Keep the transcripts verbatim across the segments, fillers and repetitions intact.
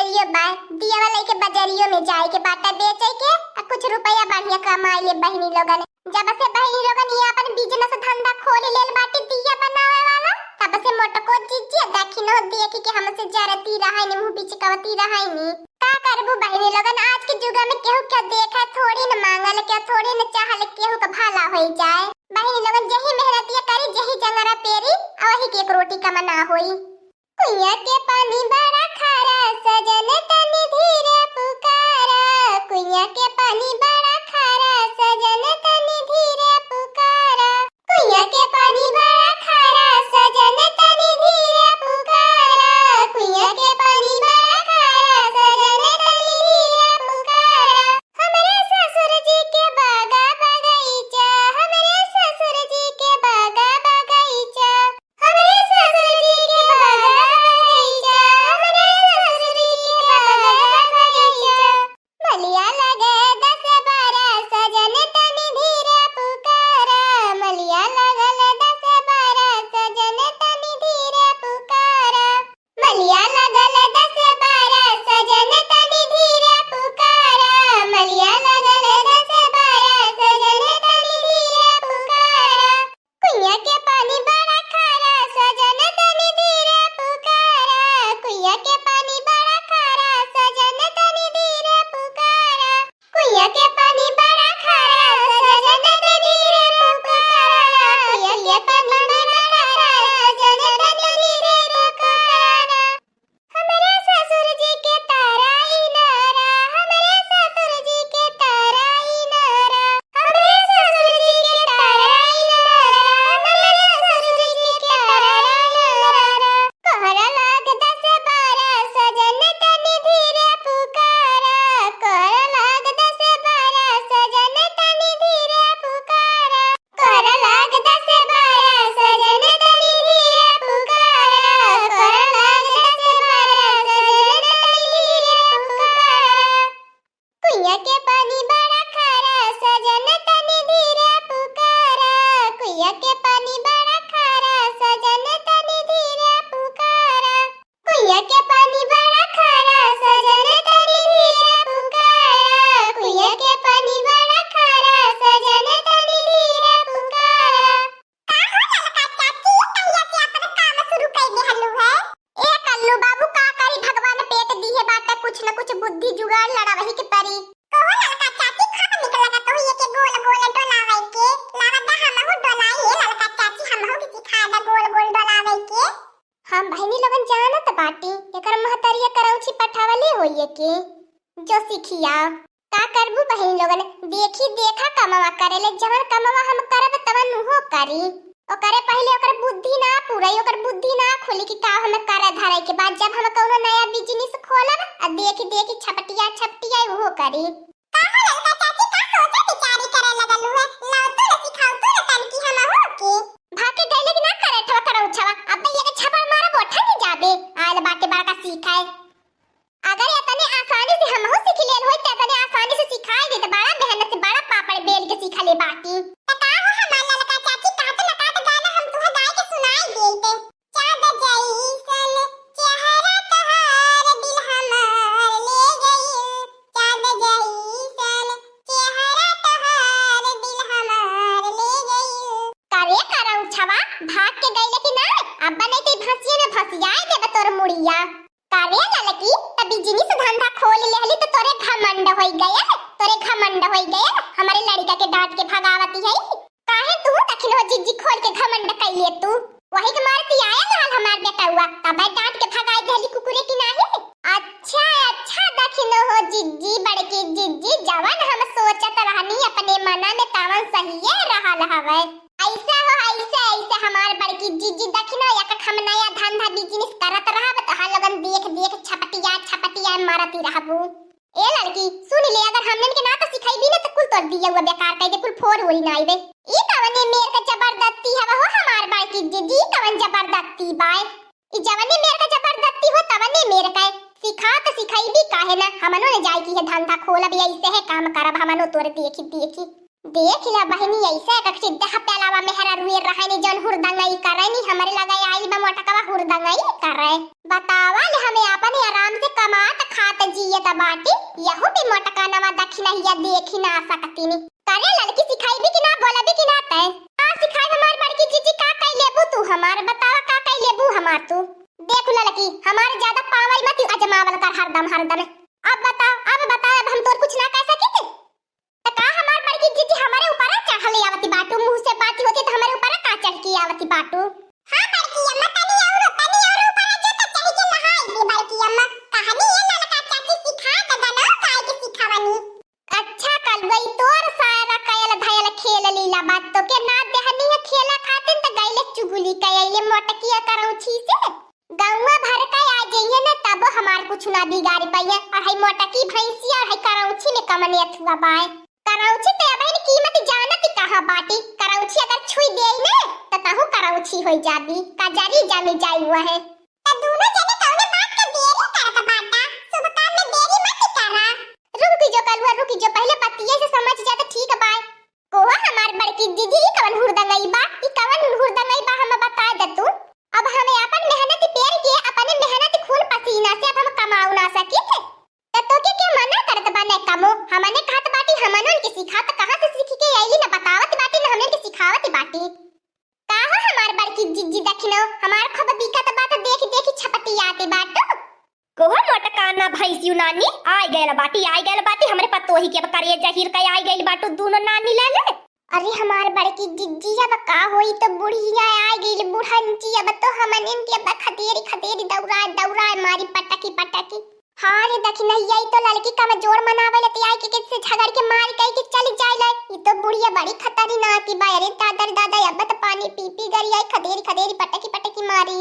यो बाय, दियवा लइके बजरियो में जाए के बाटा बेचे के, आ कुछ रुपया बढ़िया कमाई ले बहिनी लोगन। जब से बहिनी लोगन ये आपन business धंधा खोल लेल बाटी दिया बनावे वाला, तब से मोटको जिज्जी देखी न देखी के हमसे जरती रहइनी, मुँह बिचकवती रहइनी। का करबू बहिनी लोगन, आज के जुग में केहू के देखा थोड़ी न, मांगल के थोड़ी न, चाहल केहू का भला होई जाए। बहिनी लोगन, जेही मेहनतिया करी, जेही जंगरा पेरी, आ वही के एक रोटी कमना होई। कुइया के पानी बड़ा खारा, सजन तनी धीरे पुकारा। कुइया के पानी बड़ा खारा, सजन तनी धीरे पुकारा। कुइया के पानी बड़ा खारा, सजन तनी धीरे पुकारा। कुइया के पानी बड़ा खारा, सजन तनी धीरे पुकारा। हमरे ससुर जी के बागा बगीचा, हमरे ससुर जी के बागा बगीचा। हमरे ससुर जी के बागा बगीचा, हमरे ससुर जी के बागा बगीचा। मलिया लगे दस बारह, सजन तनी धीरे पुकारा। मलिया लगल दस बारह, सजन तनी धीरे पुकारा। मलिया लगल दस बारह, सजन तनी धीरे पुकारा। मलिया लगल दस बारह, सजन तनी धीरे पुकारा। कुइया के पानी बड़ा खारा, सजन तनी धीरे पुकारा। कुइया के पानी बड़ा खारा, सजन तनी धीरे पुकारा। कुइया के पानी बड़ा खारा, सजन तनी धीरे पुकारा। कुइया के पानी बड़ा खारा, सजन तनी धीरे पुकारा। हमरे ससुर जी के तारा इनारा, हमरे ससुर जी के तारा इनारा, हमरे ससुर जी के तारा इनारा, हमरे ससुर जी के तारा इनारा। कोहरा लाग दस बारह, सजन तनी धीरे पुकारा। कोहरा लाग दस बारह, सजन तनी धीरे पुकारा। कोहरा लाग दस बारह, सजन तनी धीरे पुकारा। कोहरा लाग दस बारह, सजन तनी धीरे पुकारा। कुइया के पानी बड़ा खारा, सजन तनी धीरे पुकारा। कुइया के पानी बड़ा खारा, सजन तनी धीरे पुकारा। कुइया के पानी बड़ा खारा, सजन तनी धीरे पुकारा। कुइया के पानी बड़ा खारा, सजन तनी धीरे पुकारा। का हो ललका चाची, कहिया से अपन काम शुरू कर देहलू है? ए कल्लू बाबू, का करी, भगवान पेट दिहे बाटे, कुछ न कुछ बुद्धि जुगाड़ लड़ावही के परी। कहो ललका चाची, खप निकलता कहिए के गोल गोल डोलावे के। लावा दा हमहू डोलाई, ए ललका चाची, हमहू के सिखा दा गोल गोल डोलावे के। हम बहिनी लोगन जानत बाटी, एकर महतरिया करौछी पठावले होइए के। जो सीखिया, का करबू बहिनी लोगन, देखी देखा कमवा करेले, जवन कमवा हम करब तवन उहो करी। ओकरे पहिले ओकर बुद्धि ना पूरई, ओकर बुद्धि ना खुली कि का हमें करे धरे के बाद, जब हम कौनो नया business खोलब आ देखी देखी छपटिया छपटिया उहो करी। का हो ललका चाची, का सोचे विचारी करे लगलू है? लावतू न सिखावतू न तनकी हमहू के। भाग के गइले कि ना करे ठवा करौछवा, अब ये के छपड़ मारब ओठा के जाबे, आयल बाटे बड़का सीखाए। अगर एतने आसानी से हमहू सीख लेल होई, त एतने आसानी से सिखाई देत, बड़ा मेहनत से बड़ा पापड़ बेल के सीखले बाटी। त का हो हमार ललका चाची, कहत न कहत गाना हम तुहे गाय के सुनाई देते। चाँद जैसन चेहरा तोहार दिल हमार ले गइल, चाँद जैसन चेहरा तोहार दिल हमार ले गइल। का रे करौछवा, भाग के गइले कि ना? अब्बा नहीं तो भसिए में भसियाए देबे तोर मुड़िया। का रे ललकी, त business धंधा खोल लेहली त तोरे घमंड होई गयल, तोरे घमंड होई गयल, हमरे लड़िका के डांट के भगावती है। काहे तू दखिन हो जिज्जी खोल के घमंड कइले तू? वही के मारती आया रहल हमार बेटउआ, तबे डांट के भगाई देहली कुकुरे की नाही। अच्छा, अच्छा दखिन हो जिज्जी, बड़की जिज्जी, जवन हम सोचत रहनी अपने मना में तवन सहिए रहल हवे। ऐसा हो, ऐसे, ऐसे हमार बड़की जिज्जी दखिन हो, एक हम नया धंधा business करत रहब, तोहार लोगन देख, देख छपटिया, छपटिया मारती रहबू। ए लड़की, सुन ले, अगर हमनन के ना तो सिखैबी ना तो कुल तोर दिया हुआ बेकार कह दे, कुल फोर होई ना आइबे। ई कवने मेर का जबरदस्ती हवा हो हमार बड़की जिज्जी, कवन जबरदस्ती बाय? ई जवने मेर का जबरदस्ती हो तवने मेर का है। सिखा तो सिखैबी काहे ना, हमनो ने जाई की है धंधा खोलब, ऐसे है काम करब हमनो तोर देखी देखी। देख ला बहिनी, ऐसे एक सीधा प्यालावा मेहरा रुए रहनी, जौन हुरदंगई करनी, हमरे लगे आई बा मोटकवा हुरदंगई करे। बतावा ले, हमें अपने आराम से कमात खा जियत बाटी, यहू भी मोटकानवा दखिनहिया देखी ना सकतिनी। करे ललकी, सिखाइबी कि ना, बोलबी कि ना तै? का सिखाइब हमार बड़की जिज्जी, का कइ लेबू तू हमार, बतावा का कइ लेबू हमार तू? देख ललकी, हमार ज्यादा पावर मत अजमावल कर हरदम हरदम। अब बता, अब बता, अब हम तोर कुछ ना कह सकी थे? त का हमार बड़की जिज्जी हमरे ऊपर चढ़ल आवती बाटू, मुँह से बात होती त हमरे ऊपर का चढ़ के आवती बाटू? हाँ बड़की अम्मा, तनी और, तनी और ऊपर जो त चढ़ के नहाई ली बड़की अम्मा। कहनी ये ललका चाची सिखा त दना, काहे के सिखावनी? अच्छा कलुआ, ई तोर सारा कयल धयल खेल लीला बात तो के ना देहनी है खेला खातिन त गइले चुगली कयले मोटकिया करौछी से। गौवा भर का आ जइहे न तबो हमार कुछ ना बिगाड़ पाइहे। और हई मोटकी भैंसिया और हई करौछी में कमने अथुआ बाय। करौछी त अबहिन कीमत जानत कहाँ बाटी। करौछी अगर छुई देई न त तहू करौछी होई जाबी। कजरी जमी जाई हुआ है। त दोनों जने कौने बात के देरी करत बाटा? शुभ काम में देरी मत करा। रुक जो कलुआ, रुक जो, पहले बतिये से समझ जा त ठीक बाय। कोहो हमार बड़की जिज्जी, ई कवन हुरदंगई बा? ई कवन हुरदंगई बा, हम बता दे तू। अब हमें अपन मेहनत पेर के, अपने मेहनत खून पसीना से अब हम कमाऊ ना सकी थे। त तोके के मना करत बा ने कमो? हमने कहत बाटी हमन उनके सिखा, त कहाँ से सीख के आइली? न बतावत बाटी, न हमने के सिखावत बाटी। का हो हमार बड़की जिज्जी दखिनो, हमार खूब बिकत बात देखी देखी छपटियाते बाटू। कोहो मोटकाना भैंसियु नानी, आइ गइल बाटी, आइ गइल बाटी, हमरे पतोही के अब करेजा हीर के आइ गइल बाटू दूनो नानी ले ले। अरे हमार बड़की जिज्जी, अब का होई, त बुढ़िया आइ गइल बुढ़ंची, अब तो हमन इनके अब खदेरी खदेरी दौड़ाए दौड़ाए मारी पटकी पटकी। हाँ रे दखिनहिया, ई तो ललकी कमजोर मनावे ले, त आइ के किससे झगड़ के मारी कही के चली जाए ले। ई तो बुढ़िया बड़ी खतरनाक बा, अरे दादा रे दादा, अब त पानी पी पी गरी आई, खदेरी खदेरी पटकी पटकी मारी।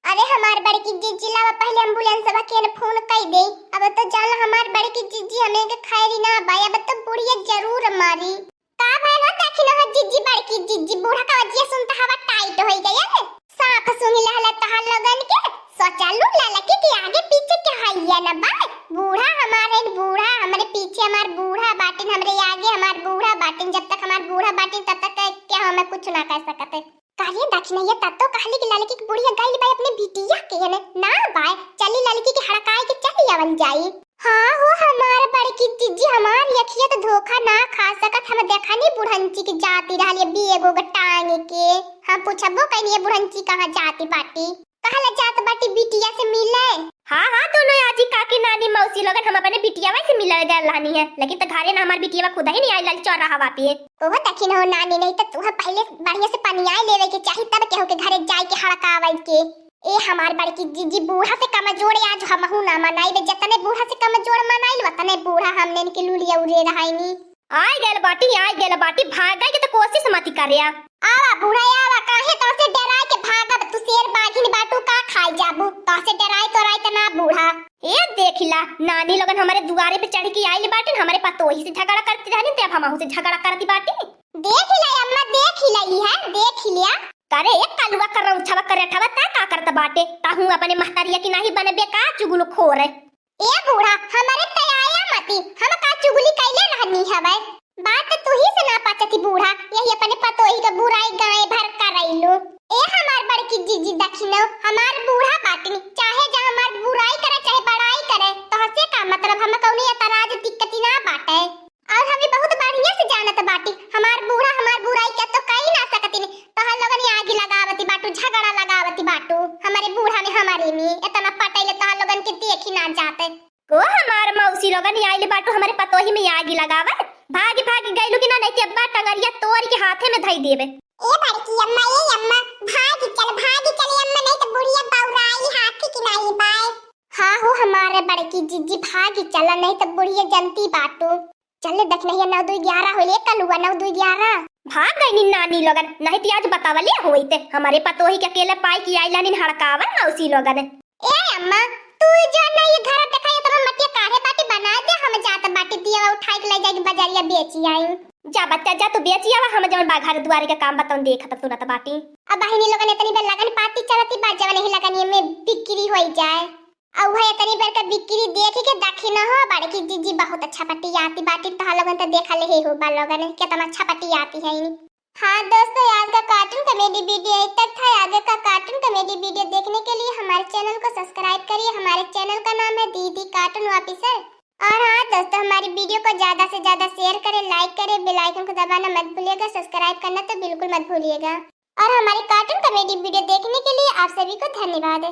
अरे हमार बड़की जिज्जी, लावा पहले एम्बुलेंस बा के फोन कई दे। अब तो जान ला हमार बड़की जिज्जी हमें के खैरी ना बा, अब तो बुढ़िया जरूर मारी। का भइल हो दखिनो हो जिज्जी, बड़की जिज्जी, बूढ़ा का वजिया सुनता हवा टाइट होई गया रे। साफ सुन लहला तहार लोगन के, सोचालू ललकी के आगे पीछे के हइया न बा। बूढ़ा हमारे बूढ़ा, हमरे पीछे हमार बूढ़ा बाटिन, हमरे आगे हमार बूढ़ा बाटिन, जब तक हमार बूढ़ा बाटिन तब तक के हमें कुछ ना कह सकत है। काहे दखिनैया तब तो कहली कि ललकी के बुढ़िया गइल बा अपने बिटिया के हने ना बाय, चली ललकी के हड़काए के चली आवल जाई। हाँ हो हमार बड़की जिज्जी, हमार अखिया तो धोखा ना खा सकत, हम देखनी बुढ़ंची के जाती रहली बेगो के टांग के। हम पूछबो कइनी ये बुढ़ंची कहाँ जाती बाटी, कहला जात बाटी बिटिया से मिले। हाँ हाँ दोनों आजी काकी नानी मौसी लोगन हम अपने बिटियावा से मिले गए रहनी है, लेकिन तो घरे ना हमार बिटियावा खुद ही नहीं आई लाल चौराहा पे। ओहो दखिन हो नानी, नहीं तो तुहा पहले बढ़िया से पनियाए लेवे के चाही, तब केहू के घरे जाए के हड़कावे के। ए हमार बड़की जिज्जी, बूढ़ा से कमजोर आज हमहू ना मनाई बे, जतने बूढ़ा से कमजोर मनाइल वतने बूढ़ा हमने इनके लुलिया उरे रहाइनी। आइ गइल बाटी, आइ गइल बाटी, भागे के तो कोशिश मत करिया। आवा बूढ़ा आवा, काहे तोसे डराए के भागब, तू शेर बाघिन बाटू का खाई जाबू, तोसे डराए तोराए त ना बूढ़ा। ए देखिला नानी लोगन हमरे दुआरे पे चढ़ के आइल बाटिन, हमरे पतोही से झगड़ा करती रहनी ते अब हमहू से झगड़ा करती बाटी। देख ले अम्मा, देख ले, ई है, देख लिया। करे एक कलुआ कर रउछवा करे ठवा तै का करत बाटे? ताहू अपने महतारिया की नाही बनबे का चुगलखोर? ए बूढ़ा, हमरे तै आया मती, हम का चुगली कैले रहनी हवै? बात तू ही से ना पाचती बूढ़ा, यही अपने पतोही के बुराई गाय भर करैलू। ए हमार बड़की जिज्जी दखिनो, हमार बूढ़ा बाटिन, चाहे जा हमार बुराई करे चाहे बड़ाई करे, तोहसे का मतलब, हम कौनो एतराज दिक्कती ना बाटे। और हमें बहुत बढ़िया से जानत बाटी, हमार बूढ़ा हमार बुराई के तो कही ना सकतिन। तोहर लोगन ये आगी लगावती बाटू, झगड़ा लगावती बाटू, हमारे बूढ़ा में हमारे में इतना पटैले तोहर लोगन के देखी ना जाते। को हमार मौसी लोगन ये आइले बाटू, हमारे पतोही में आगी लगावे। भागी भागी गइलू कि ना, नहीं ते अब्बा टंगरिया तोड़ के हाथे में धई देवे। ए बड़की अम्मा, ए अम्मा, भागी चल, भागी चल अम्मा, नहीं तो बुढ़िया बौराई हाथी की नहीं बाय। हाँ हो हमारे बड़की जिज्जी, भागी चला, नहीं तो बुढ़िया जनती बाटू। चल ले दखिनैया, नौ दुई ग्यारह होइले कलुआ, नौ दुई ग्यारह। भाग गइनी नानी लोगन, नहीं ती आज बतावले होइत। हमरे पतोही के अकेले पाई की आइला निन हड़कावन मौसी लोगन। ए अम्मा, तू जो नहीं घर देखा इतना मटिया काहे बाटी बना दे, हम जात बाटी दिया उठाई के ले जाके बजारिया बेची आई। जा बच्चा जा, तू बेची आवा, हम जौन बा घर दुआरे के काम बतौन देखत सुनत बाटी। अब बहिनी लोगन इतनी बेर लगन पाती चलती बा, जवन ही लगन में बिक्री होई जाए। अउहे तनी बेर के बिक्री देख के दखिन हो, बड़की जिज्जी बहुत अच्छा पटियाती बाटी। तोहा लोगन त देखले ही हो बा लोगन, केतना अच्छा पटियाती है। हाँ दोस्तों, आज का कार्टून कॉमेडी वीडियो यहीं तक था। आगे का कार्टून कॉमेडी वीडियो देखने के लिए हमारे चैनल को सब्सक्राइब करिए। हमारे चैनल का नाम है दीदी कार्टून ऑफिसर। और हाँ दोस्तों, हमारी वीडियो को ज्यादा से ज्यादा शेयर करें, लाइक करें, बेल आइकन को दबाना मत भूलिएगा, सब्सक्राइब करना तो बिल्कुल मत भूलिएगा। और हमारे कार्टून कॉमेडी वीडियो देखने के लिए आप सभी को धन्यवाद।